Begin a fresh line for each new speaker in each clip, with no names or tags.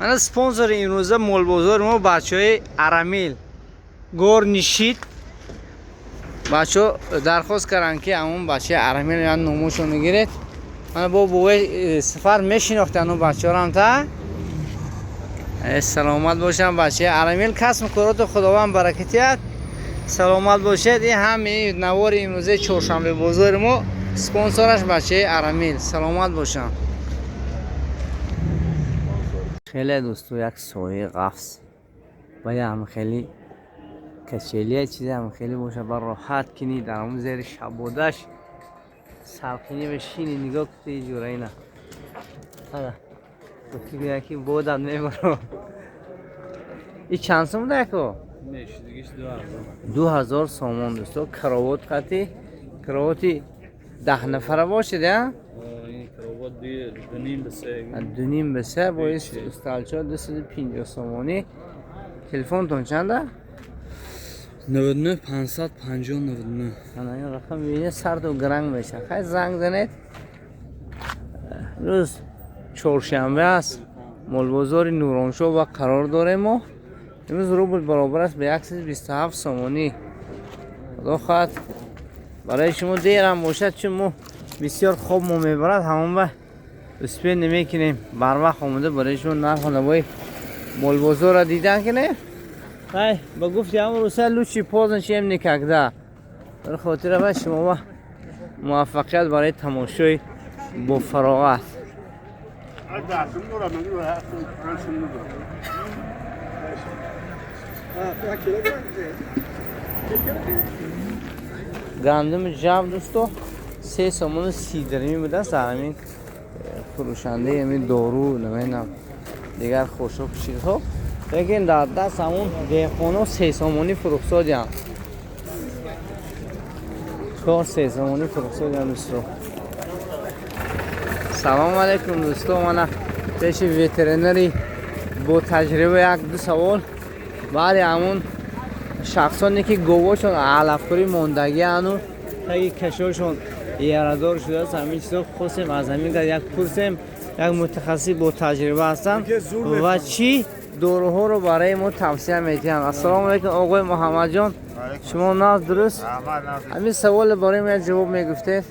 Мана спонсори имрӯза молбозори мо бачаҳои Арамил горнишид. Бачаҳо дархост карданд, ки ҳамон бачаи Арамил я номошон гиред. Мана бо бовои сафар мешинохтанд он бачаҳорам та. Саломат бошанд бачаи Арамил, касбу короту Худованд баракатият. Саломат бошед. Ин ҳами навори имрӯзаи чоршанбе бозори мо спонсораш бачаи Арамил. Саломат бошанд. Хеле дӯсто, як соҳаи ғафс ва ям хеле качелия чизе ҳам хеле боша, ба роҳат кини дар ҳамон зери шабодаш салқинӣ бишини, нигоҳ кути ҷура ина. Ана ки гӯя ки бодат мебаро. И чанд сум буда, яко? 2000 сомон, дӯсто. Кровать қати кровати 10 нафара бошед, я 2.5 ба 3 бо столчо 250 сомонӣ. Телефонтон чанда?
99 550 99.
Ана ин рақам бибинед, сарду гранг мешавад. Хай, занг занед. Рӯз чоршанбе аст, молбозори Нуроншоҳ ва қарор дорем мо. Имрӯз рубл баробар аст ба 127 сомонӣ. Худо хоҳад, барои шумо дерам бошад, чун мо бисёр хоб мо мебарад, ҳамон ба успеть намекунем барвақт омода барои шумо нарху навои молбозорро дидан кунем. Ай, ба гуфти ҳамон рӯса, лучше поздно, чем никогда. Бар хотира ба шумо муваффақият барои тамошои бо фароғат.
10 сум дорам, 5 сум дорам.
Гандуми ҷав, дӯсто, 3 сомону 30 дирами будааст. Ҳамин фурӯшандаи ҳамин дору, намедонам, дигар хӯшок чизҳо, лекин дар даст ҳамун деҳқоно 3 сомонӣ фурӯхтодиям, 4, 3 сомонӣ фурӯхтодиям. Дӯсто, салому алайкум. Дӯсто, мана пеши ветеринари бо таҷриба як ду савол баъди ҳамун шахсоне ки говошон алафхӯрӣ мондагиану таги кашошон ярадор шудааст, ҳамин чизо хостем аз ҳамин гар як пурсем. Як мутахассис бо таҷриба ҳастанд ва чӣ доруҳоро барои мо тавсия медиҳанд. Ассалому алайкум, оғои Муҳаммадҷон, шумо наз, дуруст? Ҳамин саволе барои мо як ҷавоб мегуфтед.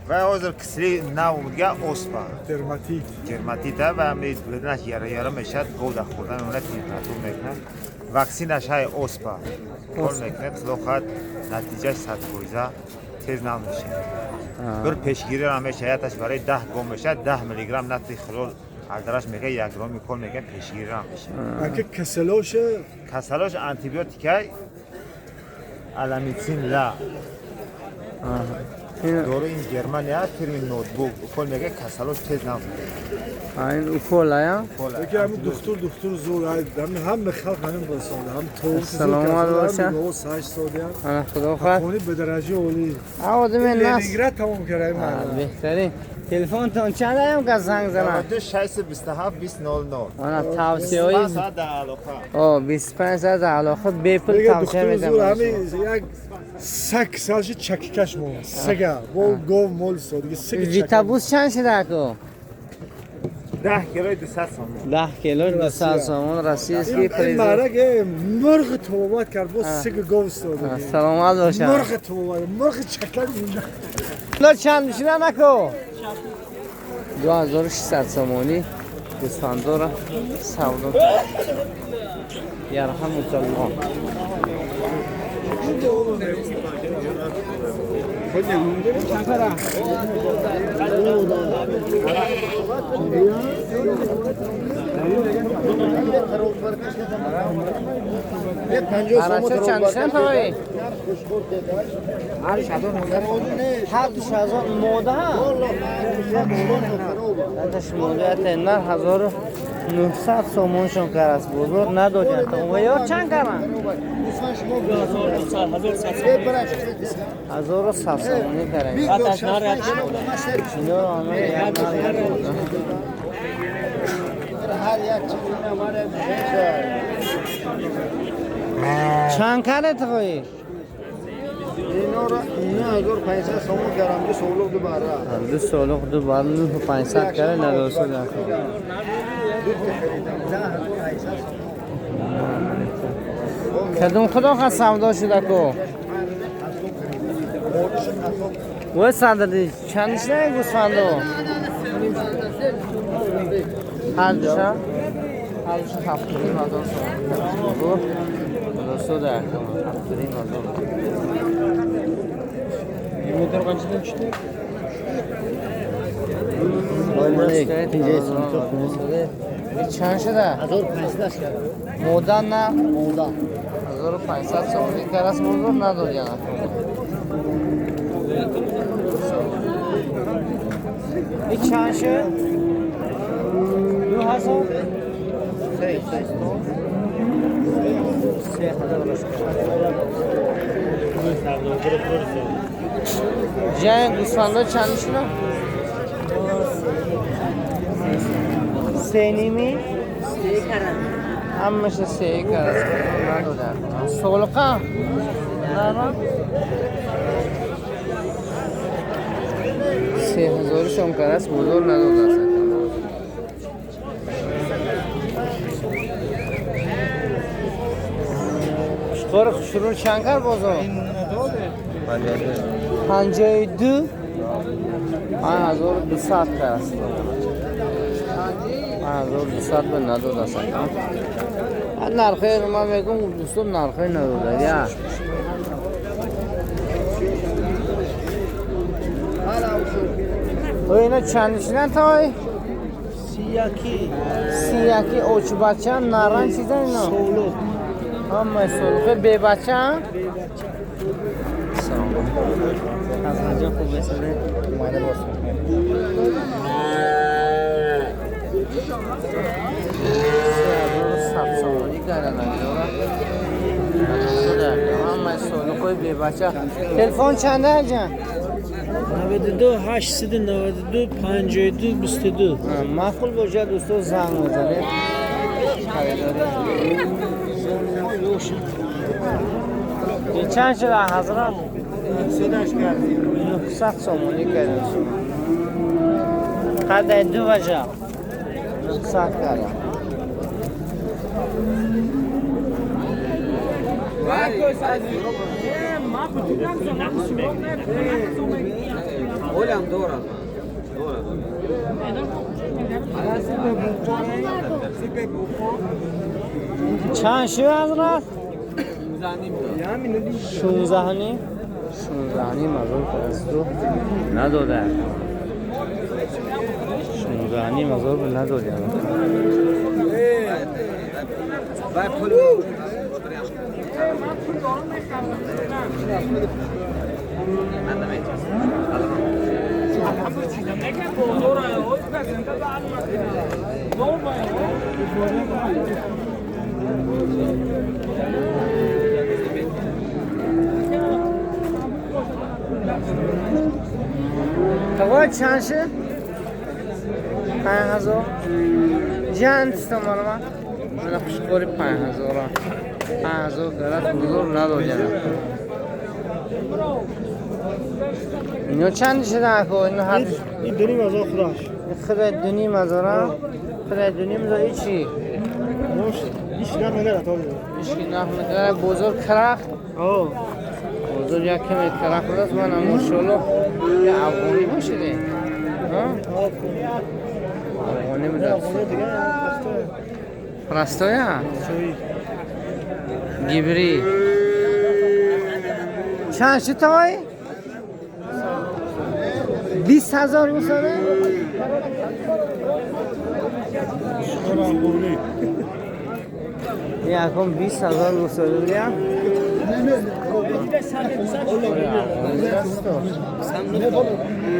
Ва ҳозир кисли нав дига оспа.
Дерматит.
Дерматита ва баданаш яра яра мешавад, гов дар хӯрдан мемонад, температур мекунад. Ваксинаш ҳай оспа кор мекунад, худо хоҳад, натиҷаш 100%, тез нав мешавад. Бір пешгирӣ мешавад, яташ барои 10 гов мешавад, 10 миллиграмм натрий хлор алдараш мекунад, 1 грамми кор мекунад, пешгирӣ мешавад.
Ака, касалоша?
Касалош антибиотикай аламицин ла. Дору ин Германия, фирми Ноутбук, укол мегӯяд, касалош тез нав.
Ин уколая?
Яки ҳамин духтур, духтур зур, ҳамин ҳама халқ ҳамин басода, ҳам то
Саломат бошад.
Саш сода.
Ана, худо хоҳад.
Хони ба дараҷаи олӣ.
Одами нас.
Ленинград тамом карда ман.
Беҳтарин. Телефонтон чанд аям ка занг занам?
627 20 00.
Ана тавсияҳои
25 соат дар алоқа.
О, 25 соат дар алоқа, бепул
Мега
тавсия
духтур
медам.
зур, ҳамин як саг салши чакикаш мо. Сага, бо гов мол содиги саг.
Витабус чанд шуда, ако?
10 килои 200 сомон.
10 кило 200 сомон, российский
Ин
производ.
марак мурғ тобат кард, бо саг гов содиги.
Саломат бошад.
Мурғ тобат, мурғ чакак мунда.
Но чанд мешида, нако? 2600 сомонӣ гӯсфандора савдо. Ярҳамукаллоҳ. Арача чанд шудан тавои? 7000 мода? Яташ мода, ята нар 1900 сомоншон караст, бозор надодянд. Ва ё чанд каранд? 1100 сомонӣ каранд. Ино ана як нар, як мода. Чанд каре тағои?
Инора 9500 сомон кардам, ду солуқ, ду бара.
Ду солуқ, ду бар, 9500 каре надосуда. Кадом худо ха савдо шуда ку? Вой садри чанд шуда гӯсфандо? Ҳардуша? Ҳардуша 7,5 ҳазор сомонӣ. Бозор худосуда 7,5 ҳазор.
Motor qanchadan tushdi?
Чанд шуда?
1500 кардам.
Мода на?
Мода.
1500 сомонӣ карас бозор надод яна. И чанд шуд? 2000? 3000. Ҷан гӯсфандо чанд шуда? Се ними? Ҳамаша се карас надода. Солиқа? Нара? 3000 шон карас бозор надодааст. Шукори хушрӯ чанд кар бозор? 52 5200 карас. 5200 ба надодааст. Нархи ман мегӯм дӯстон нархи надода. Я. Ина чанд шидан той?
31.
31 очбача наран чизан ино?
Солуқ.
Ҳамаи солуқи бебача? Аз ҳаҷа хуб бесаде?
Майда боз.
3100 сомонӣ кардан дора. Ҳамаи солуқҳои бебача. Телефон чанда ҷан?
92 892 52 22.
Маъқул бошад дӯсто занг мезанед. Харидорӣ. Чанд шуда ҳазрат? 900 сомонӣ кардем шумо. Қадай ду важа. 900 кардам. Чанд шуд ҳазрат? 16 ним? 16,5 ҳазор карасту надода. 16,5 ҳазор надоди. Тағои чанд шуд? 5000. Ҷанд томон ма? Мана хушкори 5000. 5000 гарат бузург надод яна. Ино чанд шудан ако? Ино ҳар
Ин 2,5 ҳазор худаш.
Худай 2,5 ҳазор, худай 2,5 ҳазор и чӣ?
Иш нарх надорад ҳозир.
Ишки нарх надорад, бозор карах. Бозор як каме карах будааст, ман машоалло я афғонӣ бошиде. Афғонӣ будааст. Простоя? Гибрид. Чанд шуд тавай? 20 ҳазор гусода? Якум 20 ҳазор гусода будия?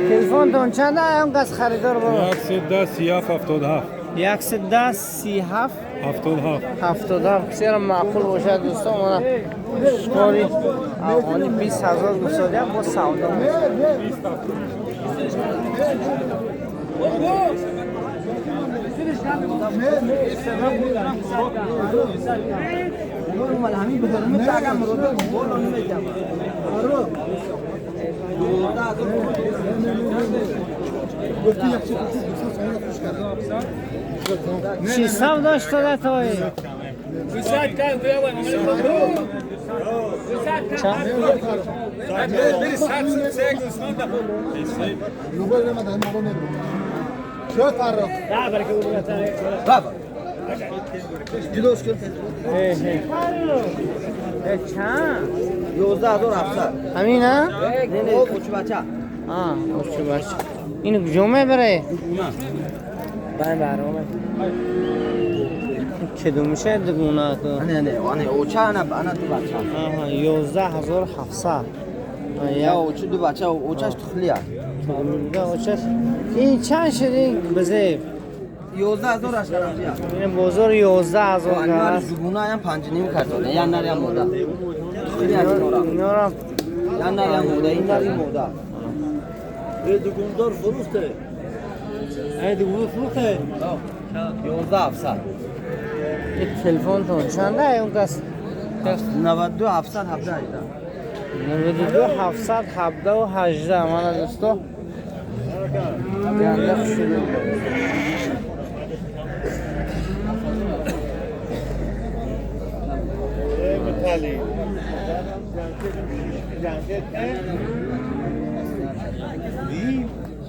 Телефонтон чанд он кас харидор бо?
110 37 77.
110 37
77.
77. Кисера маъқул бошад дӯстон, мана шикори афғонӣ 20 ҳазор гусодия бо савдо. چی سم داشت داده توی؟ چند؟ چند؟
11700.
همین نه؟
نه نه کوچه بچه.
آه کوچه بچه. اینو کجا میبره؟ برامه. کدوم میشه دگونه تو؟
نه نه نه اوچه انا انا دو بچه.
آها 11700.
یا اوچه دو بچه اوچهش تخلیه.
اوچهش این چند شد این بزه؟
11000 اش کردم.
این بازار 11000 است.
دگونه هم 5.5 کرده. یا نری هم مودا. تخلیه
اینا را
یا نری هم مودا این نری مودا.
ای دگوندار فروخته. ای دگون فروخته.
11700.
این تلفن تون چنده اون کس؟
92 717
92 717 و 18. من دوستا گنده شده.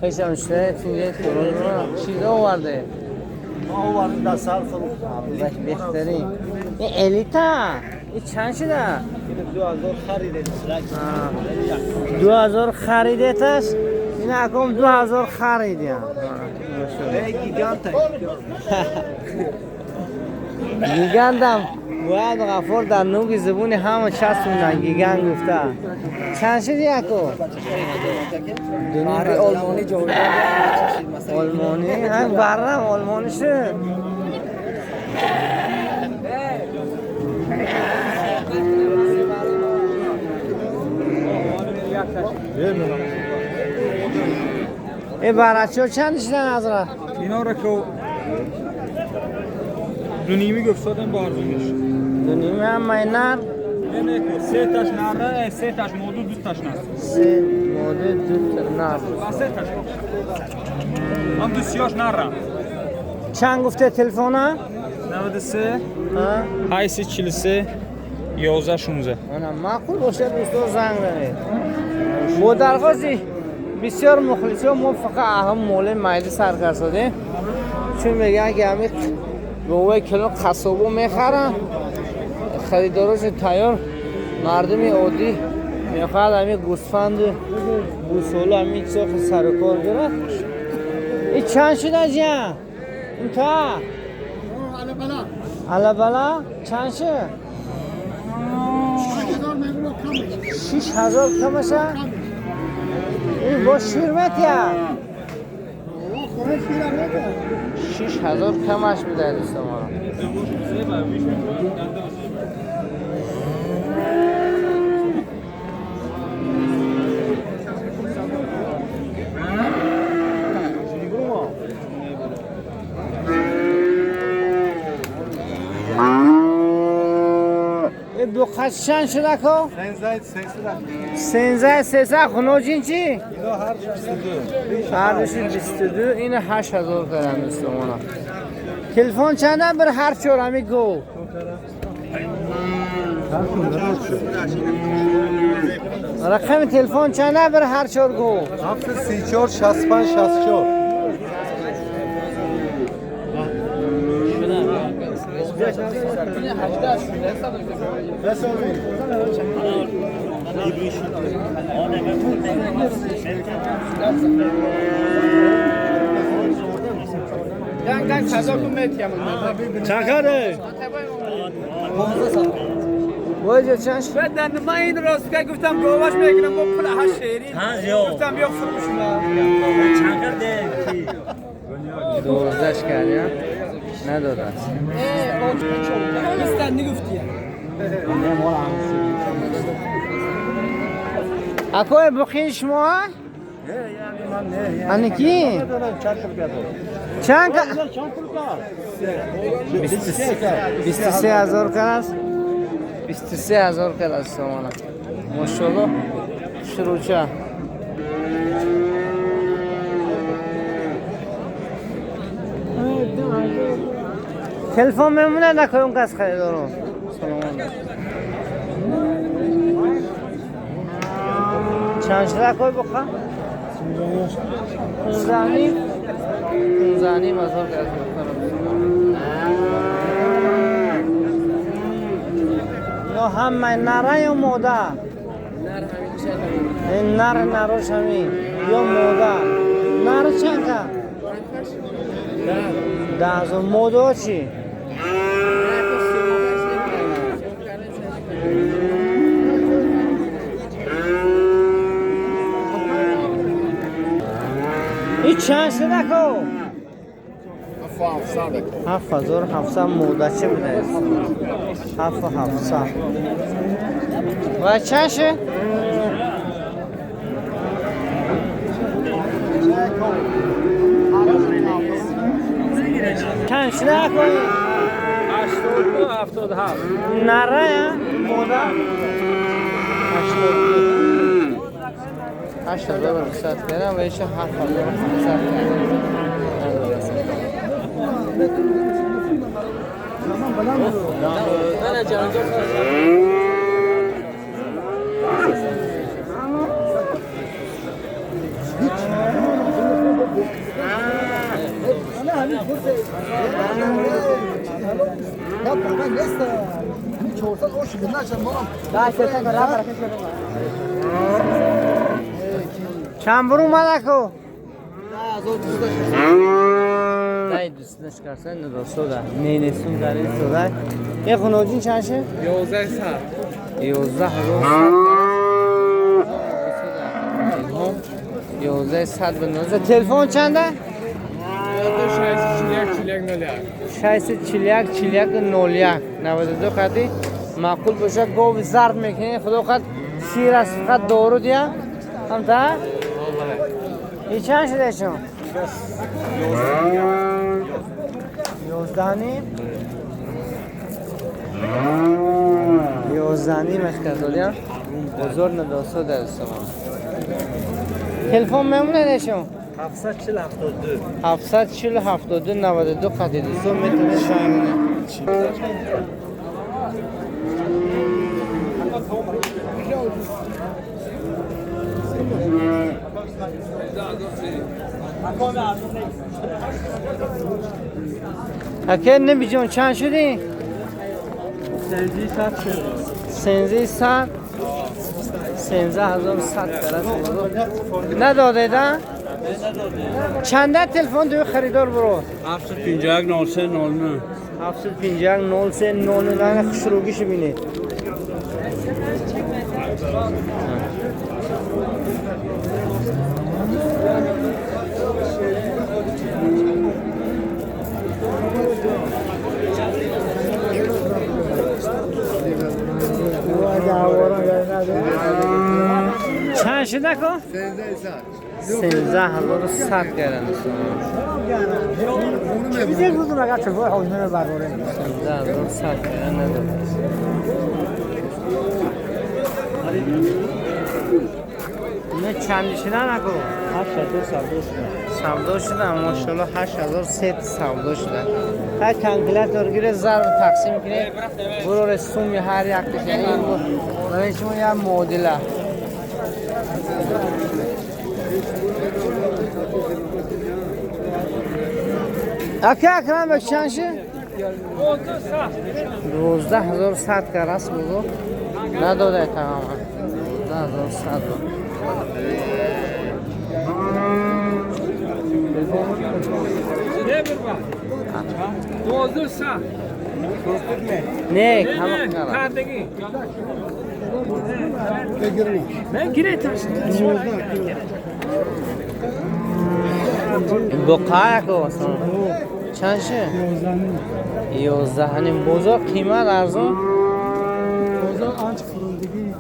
خیلی هم شده چیز آورده؟
آورده در سر فروختم.
بهترین این الیتا این چند شده؟
2000 خریده.
2000 خریده تش. این اکم 2000 خریده.
گیگانت
گیگانتم باید غفور در نوگ زبون همه چسبوندن گیگان گفته. چند شد یکو؟
آلمانی جواب.
آلمانی هم برم آلمانی شد. ای برچه ها چند شدن از را؟
اینا را که دو نیمی گفتادم با ارزونش.
دو نیمی هم مای نر؟
نه نه سه تاش نره، سه تاش مودو، دو تاش نر.
سه مودو دو تا نر.
سه تاش. هم دو سیاش نره.
چند گفته تلفن؟
93 843 11 16.
انا معقول باشه دوستا زنگ زنید. با درخواستی بسیار مخلصی و ما فقط اهم مول مایده سر کردیم، چون میگن که همین گوه کلون قصابو میخرن، خریداراش تیار، مردم عادی میخواد همین گوسفند و گوساله همین چیزا سر و کار گیره. این چند شد از این؟ این تا؟ علا بلا چند شد؟ 6000 کمشه؟ این با شیرمت یا؟ 6000 کمش میده دوست ما. دو چند شده که؟ 13 300. خنوجین چی؟
اینا هر 22.
هر 22. این 8000 کردن دوستان. تلفن چنده بر هر چهار همی گو؟ رقم تلفن چنده بر هر چهار گو؟
734 65 64.
چقدره؟
باید چند شد؟
من این راست که گفتم گواش میکنم با پول هشت شیری گفتم بیا فروش
چقدره؟
دوازدهش کردیم نداد است. اکوی بخین شما؟ آنی کی؟ چند؟ 23000 کلاس. 23000 کلاس سامانه. ماشاءالله شروع. Телефон мемонад накои он кас харидорон. Салом. Чанд шуда кой буқа? 15.5. 15.5 هزار گز. یا همه نره یا ماده؟ این نر نروش همین یا ماده؟ نر چند کا؟ 10,000. ماده چی؟ این چند شده کو؟ 7,700. ماده چه بوده؟ 7,700. و چند شد؟ چند شده کو؟
82 77.
نره ماده؟ 82. 8,100 کردم و ایشه 7,700 کردم. چند برو اومده کو؟ دای دوستنش کرسن ندوستو نه نسون داری سودا. یه خنوجین چند شه؟
11 100.
11,100. 11,100 بندازه. تلفن چنده؟
641 41 01.
641 41 01 92 قدی معقول باشه گاو زرد میکنه خدا قد سیر است فقط دارو دیا هم تا این چند شده شما؟ 11.5. 11.5 اشکر بزرگ نداسو در شما تلفن میمونه نشون
740 72.
740 72 92 قدی دوستان میتونه زنگ بزنه. اکه نبی جان چند شدی؟ 13 100. 13,100 نداده ده؟ چنده تلفن دوی خریدار برو؟
751 03 09.
751 03 09. خوشروگیشو بینید. چند شده کن؟ 13,100 کردن. 13,100 کردن نداره. نه چند شده نکن؟
8000 سودا شده.
سودا شده ماشاءالله. 8000 سودا شده. هر کلکولاتور گیره ضرب تقسیم کنه برو سومی هر یک تشه. این برای شما یه معادله. اکه اکرم بک چند شه؟ 12,100 که راست بگو نداده تماما 12,100 بود.
Ne bir bak. 12 100.
نه کم کردم.
کردگی. من گیره
بقایا که چند شه؟ 11.5. بازار قیمت ارزان.
بازار آنچه فروندگی.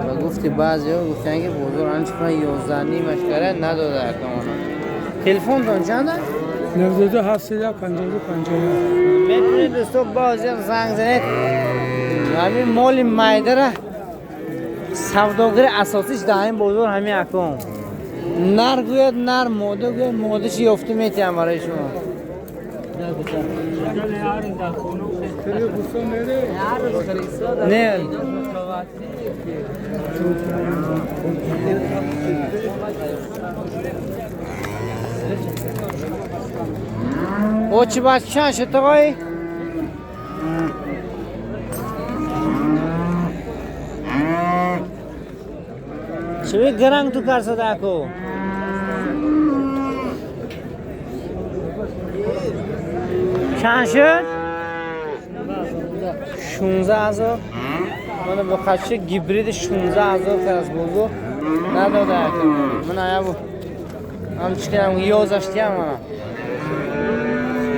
و گفتی بعضی ها گفتن که بازار آنچه کنه 11.5 کرده نداده احتمالا. تلفن تان چنده؟
92 752 51.
میتونید دوستا بازی زنگ زنید. همین مال مایده را سوداگر اساسیش در این بازار همین اکام نر گوید نر ماده گوید مادهش یافته میتیم برای شما. نه او چی باز چند شد آقای؟ چه گرنگ تو کار صدا کو؟ چند شد؟ 16,000. من با خدشه گیبرید 16,000 که از بزرگ نداده من آیا بود هم چکنم 11 هم من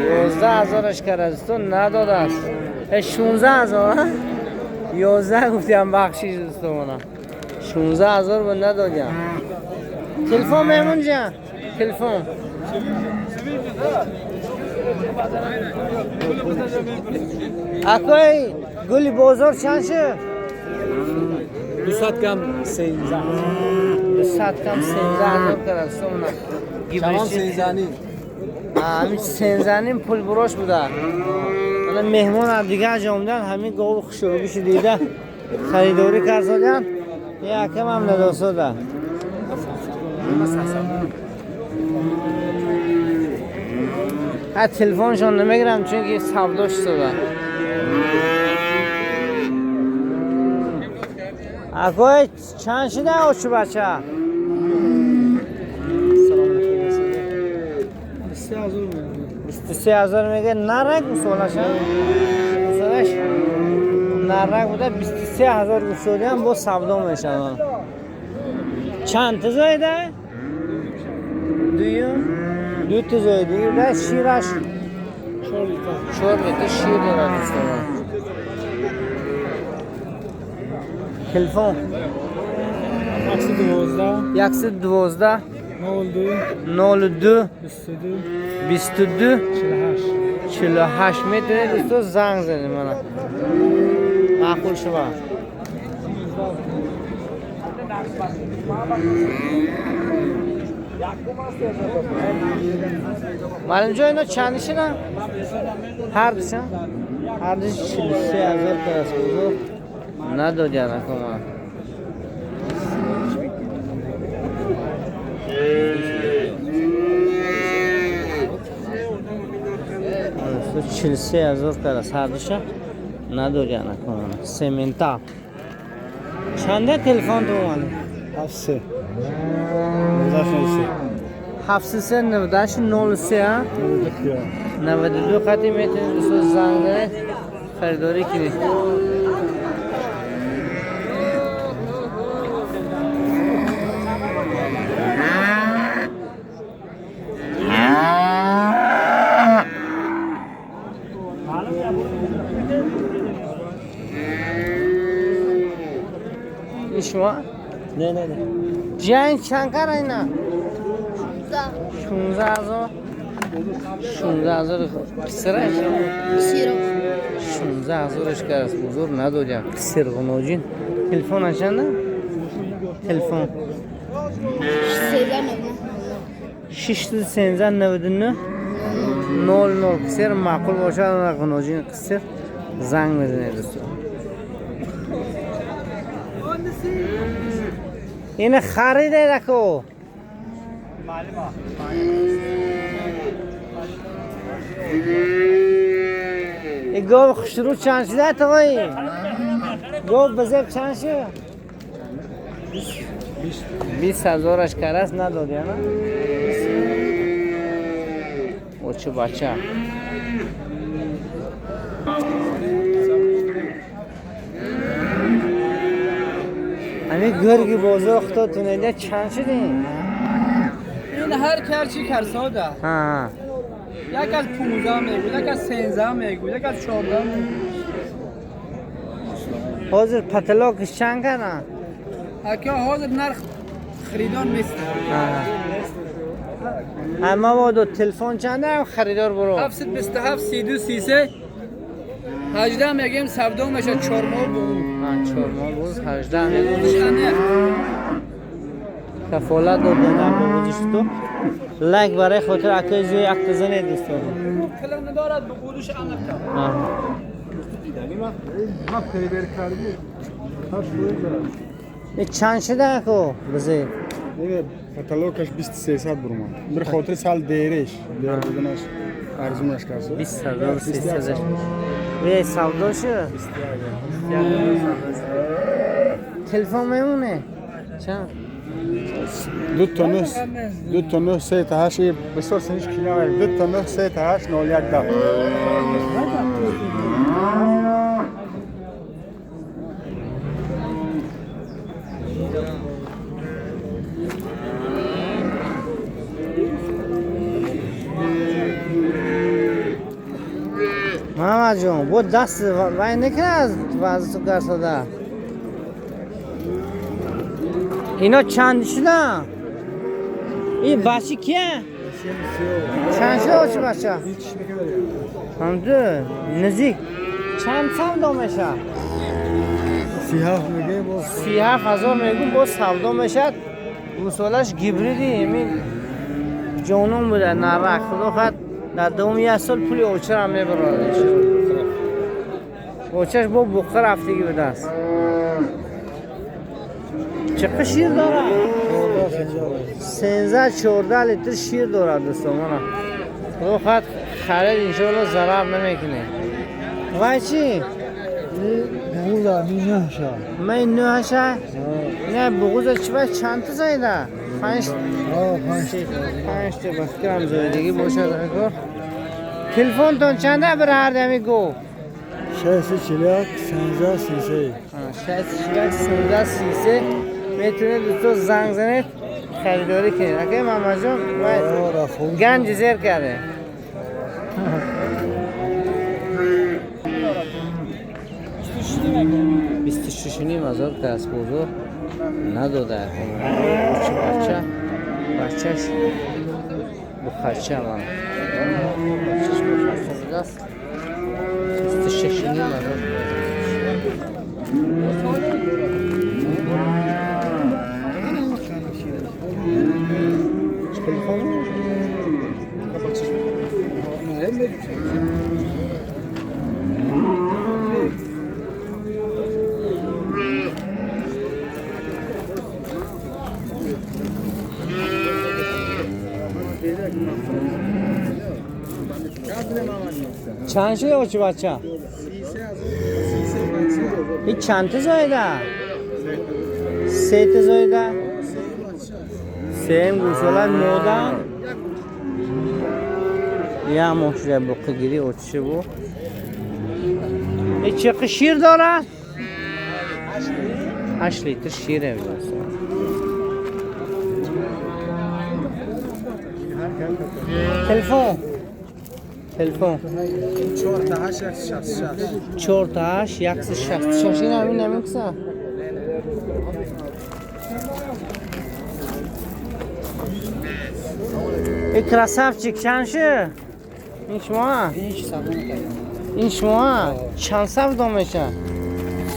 11,000 کرد از تو نداده است 16,000 11 گفتیم بخشیش دوستو من 16,000 به ندادیم. تلفن مهمون جان تلفن اکوی گلی بازار چند شد؟
200 کم 13.
200 کم 13,000 کرد سومنا.
تمام 13.5.
همین 13.5 پول بروش بوده. الان مهمون از دیگه جا اومدن همین گاو خوشروگیش دیده خریداری کردن. یکم هم نداسته. ها تلفنشون نمیگیرم چون که سوداش شده. اکوی چند شده اوچ بچه؟ 23,000 میگه. نرک گوسالش گوسالش نرک بوده 23,000 گوسالی هم با سودا میشه. چند تا زایده؟ دو تا زایده. ده شیرش 4 لیتر شیر داره دوستان. تلفن 112 02 22 48 میتونه دوستو زنگ زنی من معقول شما. معلم جان اینا چند شدن؟ هر دوشن؟ هر دوش 43,000 تا بزرگ ندادی نکنم. تو 43,000 تا هر دوشه ندادی نکنم. سمنتا چنده تلفن تو معلم؟
7
7 3 98 03 92 خطی میتونید دوستان زنگ زنید خریداری کنید. این شما؟
نه نه نه.
جین چند کار اینا؟ 16,000. 16,000 پسرش 16,000 که از بزرگ نداریم. پسر غنوجین. تلفن چنده؟ تلفن 613 99 00 پسر معقول باشه غنوجین قصر زنگ میزنه دوستان. این خریده رکو این گاو خوشرو چند شده تقایی؟ گاو بزرگ چند شده؟ 20,000 کرس ندادی نه؟ او چه بچه همین گرگی بازار اختاتونه ده چند شده این؟
این هر کرچی کرساده.
ها
یک از 15 میگو، یک از 13 میگو، یک از 14 میگو.
حاضر پتلاکش چند کردن؟
اکه حاضر نرخ خریدار نیست.
اما با دو تلفن چنده هم خریدار برو؟
727 32 33 18 میگیم سودا میشه 4 ماه بود.
4 ماه بود 18 میگیم. Кафолат додана бо лайк барои хотир акои зӯи як зане дӯстон.
Кала надорад бо гудуш анакта.
Чанд шуда ако бизе?
Не, каталогаш 2300 бурман. Bir хотир сал дереш, дер буданаш арзунаш кард.
20300. Ве савдо шуд? Телефон мемоне? Чанд?
2 تا 9 2 تا 9 3 تا 8 بسیار سنش کینا 2 تا 9 3 تا 8 0 1 10.
محمد جان بود دست وای نکنه از وضع تو گرساده. اینا چند شدن؟ این بچه کیه؟ چند شده چه بچه؟ همده نزدیک چند سودا میشه؟
37 میگه با
37,000 میگم با سودا میشه. گوسالش گیبریدی همین جانم بوده نرک خدا خواهد در دوم یک سال پول اوچه هم میبرادش. اوچهش با بخار رفتگی بوده است. چقدر شیر داره؟ 13-14 لیتر شیر داره دوستان. خدا خواهد خرید انشاءالله ضرر نمیکنه. وای چی؟
بغوزه می 9
من 9 نه بغوزه چی باید چند تا زایده؟ 5 تا بفکرم زایدگی باشد. تلفن تون چنده بر هر دمی گو؟
641 13 33
641 13 33. میتونید دوستو زنگ زنید خریداری کنید. اگه محمد جان گنج زیر کرده. 26,500 که از بزرگ نداده. بچه بچهش بخچه من بچهش بخچه بوده است. 26,500. چند شده بچه بچه؟ این چند تا زایده؟ 3 تا زایده؟ 3 گوساله مادر یه ماه شده بقیه گیری اوچه بود. این چقدر شیر داره؟ 8 لیتر شیره. تلفن تلفن
4 تا 8 166
4 تا 8 166. این همین نمیکسه. این красавчик چند شه؟ این شما؟ این شما چند سودا میشه؟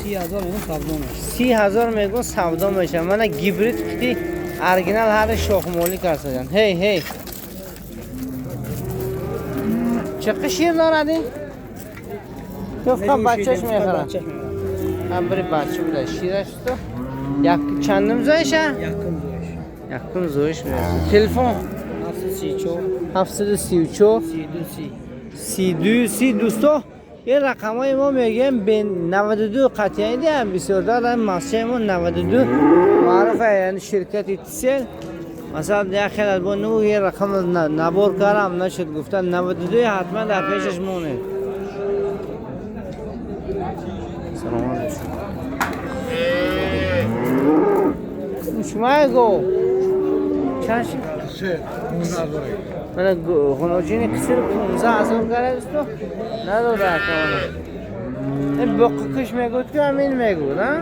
30,000 میگم سودا میشه.
30,000 میگم سودا میشه. من گیبرید کتی ارگینال هر شاخ مالی کرسدن. هی هی چقدر شیر دارد این؟ گفتم بچهش میخورم. هم بری بچه بوده شیرش تو یک چندم زایشه؟ یکم زایش میرسه. تلفن 734 32 30. دوستا این رقم های ما میگیم به 92 قطعی ده بسیار دارم مسجد ما 92 معرفه، یعنی شرکت تسل مثلا یک خیلی از با نو یه رقم نبار کردم نشد گفتن 92 حتما در پیشش مونه. سلام علیکم. شما گو چند شد؟ من غناجین قصر 15,000 کرده دوستو نداده اکمانه. این بقیه کش میگود که همین میگود. ها؟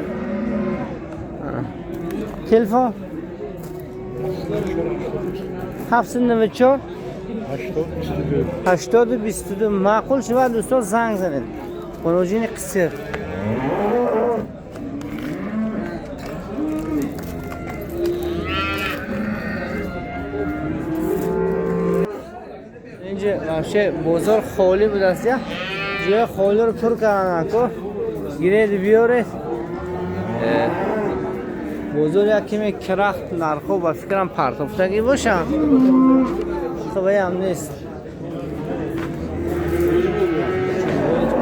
تلفن 794 80 22. معقول شود دوستا زنگ زنید. غناجین قصر. Вообще бозор холӣ будаст, я ҷои холиро пур кардан ко гиред биёред. Бозор як каме карахт, нархҳо ба фикрам партофтагӣ бошанд, хубаям нест.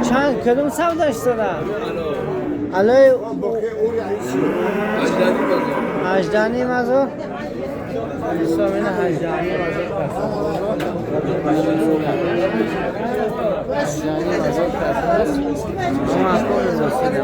Чанд кадом савдаш дора? Алои 18.5 ҳазор. Ҳисобина 18.5 ҳазор кас. 18.5 ҳазор кас. Маъқул дӯстон.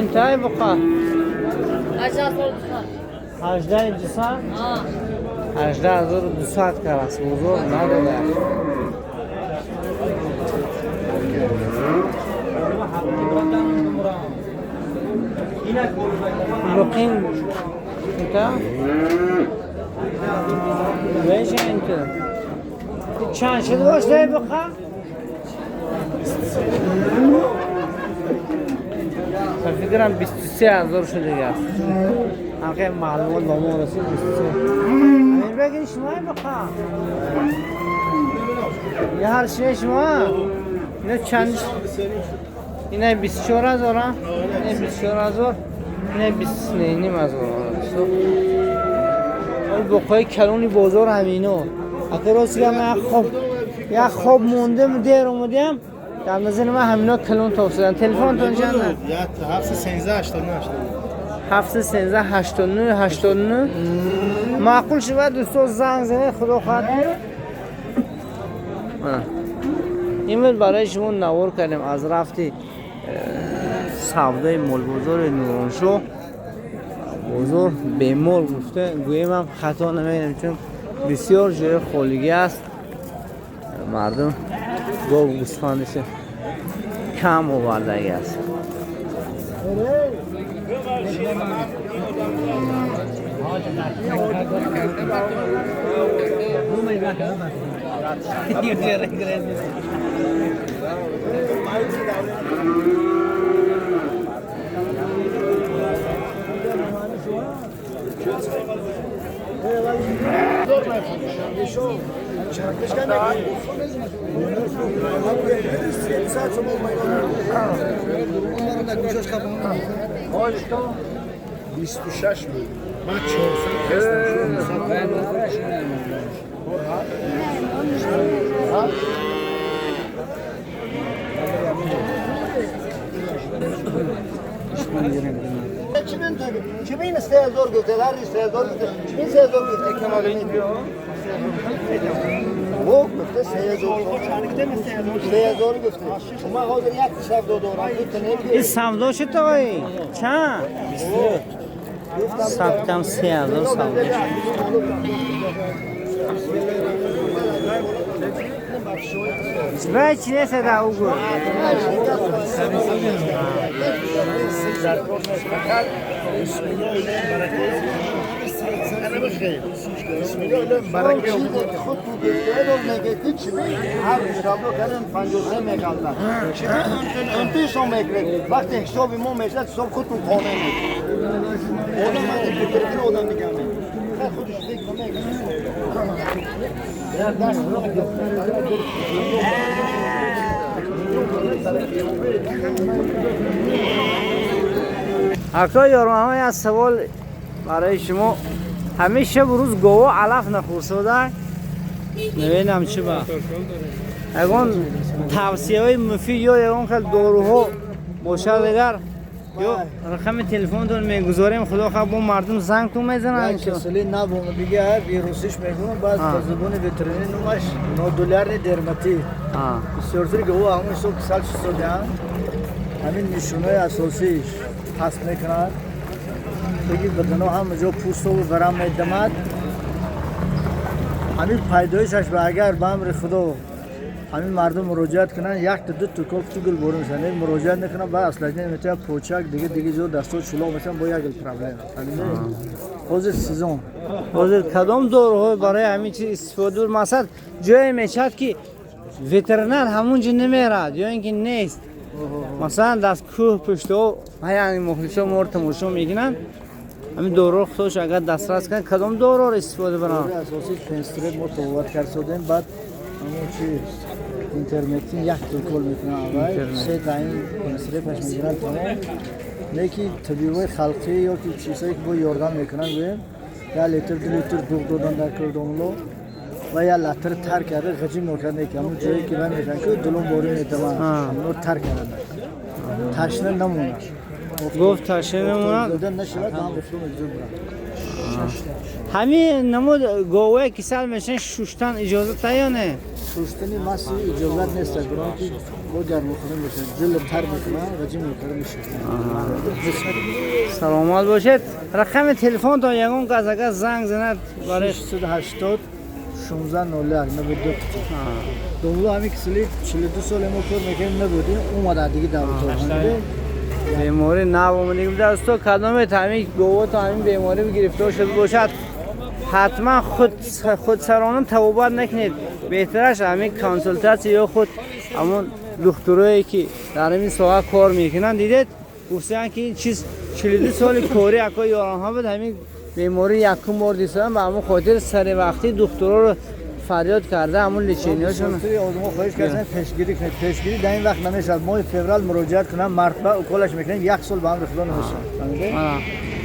انتهی بقى 18,200. 18,200 карас бозор надода. Бақин инта веша инта чанд шуд бошдай бақа? Фикрам 23,000 шуд аст. Ҳамхел маълумот ба мо расид 23. Амир бегин шумо бақа? Я ҳар шумо шумо? Ина чанд? Ина 24,000, ина 24,000, ина 29,500. Боқои калони бозор ҳамино. Ака рост гап ман як хоб мондем, дер омадем. Дар назари ман ҳамино калон тофсидан. Телефонтон чанд?
713 89
713 89 89. Маъқул шавад дӯсто занг занед, худо хоҳад. Имрӯз барои шумо навор кардем аз рафти савдои молбозори Нуроншоҳ. Бозор бемол гуфта гӯем ҳам хато намедонем, чун бисёр ҷои холигӣ аст. Мардум гов гӯсфандаш кам овардагӣ аст.
Kimin 3000 گفته؟ هر 3000 گفته. kimin 3000 گفته؟ او گفته 3000. 3000 گفته. ما حاضر یک سودا دارم.
این سودا شد آقای چند؟ سبتم 3000 سودا شد. و چی نیست در او گفت؟
خود تو گفته که چی هر حساب کردن 53 میگردن. چی انتشار میکرد وقتی حساب ما میشد حساب خودتون قانع میشد. آدم من فکر آدم میگم خودش فکر نمیکنه.
Ака ёрмаҳои аз савол барои шумо ҳамин шабу рӯз гово алаф нахӯрсода намедонам чӣ ба ягон тавсияҳои муфид ё ягон хел доруҳо бошад агар ё рақами телефонтон мегузорем, худо хоҳад бо мардум зангтон мезананд.
Касали набуна дига вирусиш мегӯям, баъд ба забони ветеринарӣ номаш нодулярни дерматит. Бисёртари гово ҳамон ҳисоб касал шуданд. Ҳамин нишонаи асосиш ҳаст мекунад. Теги бадано ҳама ҷо пӯстову варам медамад. Ҳамин пайдоишаш ба агар ба амри худо Ҳамин мардум муроҷиат кунанд, якта ду та укол гул борӣ мешавад. Муроҷиат накунанд, баъд осложнение метавад, почак, дига дига ҷо дастҳо чулоқ мешаванд, бо як гул проблема. Ҳозир сезон.
Ҳозир кадом доруҳо барои ҳамин чиз истифода? Масалан, ҷое мешавад, ки ветеринар ҳамун ҷо намерад ё ин ки нест. Масалан, дар кӯҳ пуштҳо ҳаяни мухлисо моро тамошо мекунанд, ҳамин доруро худош агар дастрас кунанд, кадом доруро истифода баранд?
Дорои асосӣ Пенстреп мо табобат кардем, баъд ҳамон чи ивермектин як укол мекунанд аввал, се та ин Пенстрепаш мегиранд, тамом. Не ки табибои халқӣ ё ки чизҳое ки бо ёрдам мекунанд, гӯем, 1 литр 2 литр дуғ додан дар кӯрдомло ва 1 литр тар карда ғаҷим мекард, не ки ҳамон ҷое ки вай мекунанд, ки дулон борӣ метаванд, ҳамоно тар кардан, ташна намонад.
Гуфт, ташна намонад.
Дода нашавад, ҳам рифло мегузор бурад.
Ҳамин намуд говое кисал мешан, шуштан иҷозат ё не?
Шуштани маси иҷозат нест, барон ки бо гармохӯрӣ мешавад, ҷилд тар мекунад, ғаҷим мекарда мешавад.
Саломат бошед. Рақами телефонтон, ягон кас агар занг занад барои?
680 16 01 92. Домло ҳамин кисили 42 сол мо кор мекардем, набудем, омада диги давлато.
Беморӣ нав омадагӣ буда. Усто, кадомет ҳамин говото ҳамин беморӣ гирифтор шуда бошад, ҳатман худ худсарона табобат накунед. Беҳтараш ҳамин консултатсия ё худ ҳамон духтурое ки дар ҳамин соҳа кор мекунанд. Дидед, гуфтанд, ки ин чиз 42 соли кори ако ёронҳо буд, ҳамин беморӣ якум бор дисодам. Ба ҳамон хотир сари вақтӣ духтуроро фарёд карда, ҳамон лечение ҳошон.
Одамҳо хоҳиш карданд, пешгирӣ кунед. Пешгирӣ дар ин вақт намешавад. Моҳи феврал муроҷиат кунанд, мартба уколаш мекунем, як сол ба амри Худо намешавад.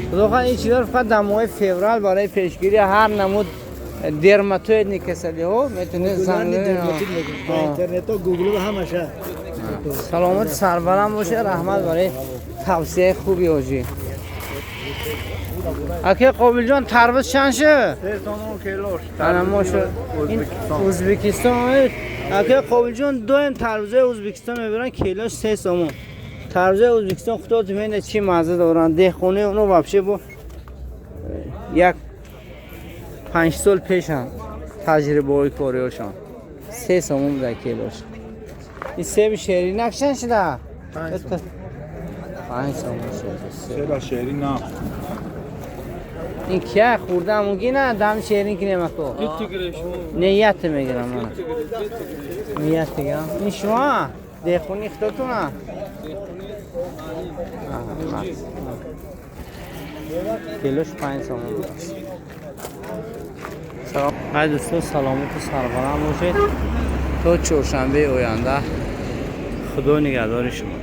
Худо хоҳад, ин чизҳоро фақат дар моҳи феврал барои пешгирии ҳар намуд дерматоидный касалиҳо метавонед занг.
Интернетҳо, гуглу ҳамаша.
Саломат, сарбаланд бошед. Раҳмат барои тавсияи хуби ҳоҷӣ. Ака Қобилҷон, тарбуз чанд шуд? Ана мо шуд. Ин Ӯзбекистон. Ака Қобилҷон доим тарбузои Ӯзбекистон мебаранд, килош 3 сомон. Тарбузои Ӯзбекистон, худо мебинад, чӣ мазза доранд. Деҳқони оно вообще бо як 5 сол пешам таҷрибаҳои кориҳошон 3 сомон буда килош. Ин себи шеринак чанд шуда? 5 сомон шуда.
Себа шерин на.
Ин кия хӯрда мумкин а дам шерин кинем, ако? Ният мегирам ман. Ният дигам. Ин шумо деҳқони худотуна? Килош 5 сомон будааст. Ай дӯстон, саломату сарбаланд бошед. То чоршанбеи оянда Худо нигаҳдори шумо.